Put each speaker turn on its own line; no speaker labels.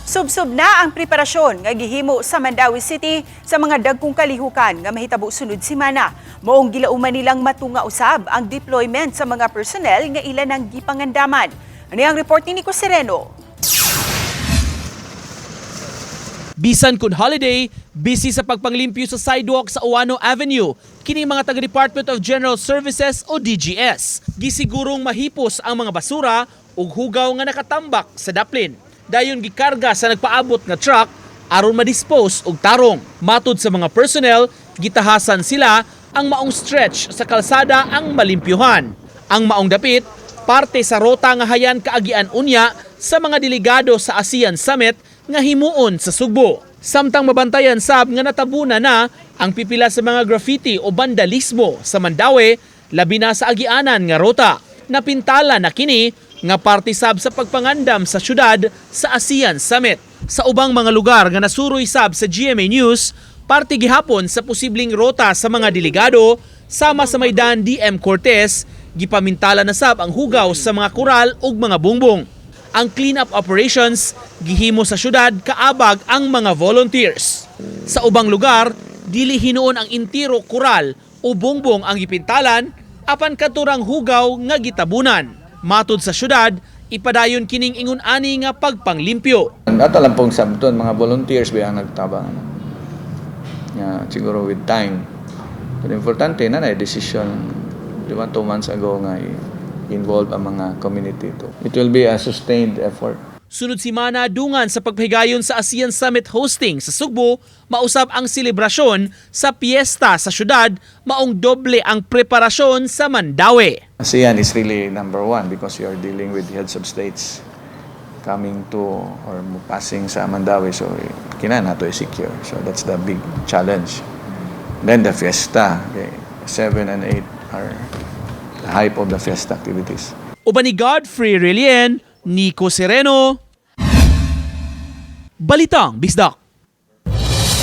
Subsob na ang preparasyon nga gihimo sa Mandaue City sa mga dagkong kalihukan nga mahitabo sunod semana. Maong gilauman nilang matunga usab ang deployment sa mga personnel nga ilan ang gipangandaman. Ano ang report ni Nico Sereno?
Bisan kun holiday, busy sa pagpanglimpyo sa sidewalk sa Ouano Avenue. Kini mga taga Department of General Services o DGS. Gisigurong mahipos ang mga basura ug hugaw nga nakatambak sa daplin. Dayon gikarga sa nagpaabot nga truck aron madispose og tarong. Matud sa mga personnel, gitahasan sila ang maong stretch sa kalsada ang malimpyuhan. Ang maong dapit, parte sa rota nga hayan kaagian unya sa mga delegado sa ASEAN Summit nga himuon sa Sugbo. Samtang mabantayan sab nga natabuna na ang pipila sa mga graffiti o vandalismo sa Mandaue, labi na sa agianan nga rota. Napintala na kini nga parte sab sa pagpangandam sa syudad sa ASEAN Summit. Sa ubang mga lugar nga nasuroy sab sa GMA News, parte gihapon sa posibleng rota sa mga delegado sama sa Maidan DM Cortez, gipamintala na sab ang hugaw sa mga kural ug mga bungbong. Ang clean-up operations gihimo sa syudad kaabag ang mga volunteers. Sa ubang lugar, dili hinuon ang intiro kural o bungbong ang gipintalan apan katurang hugaw nga gitabunan. Matud sa syudad, ipadayon kining ingon ani nga pagpanglimpyo.
Ato lang pong sabton, mga volunteers ba ang nagtabang. Ano? Nga, siguro with time. Pero importante na na decision, di ba, 2 months ago nga involve ang mga community to. It will be a sustained effort.
Sunod simana dungan sa pagpahigayon sa ASEAN Summit hosting sa Sugbo, mausab ang selebrasyon sa piyesta sa syudad, maong doble ang preparasyon sa Mandaue.
ASEAN is really number one because you are dealing with heads of states coming to or passing sa Mandaue. So, kinahanglan nato i-secure. So, that's the big challenge. Then the fiesta. Okay. 7 and 8 are the hype of the fiesta activities.
Uban ni Godfrey Relien, Nico Sereno, Balitang Bisdak.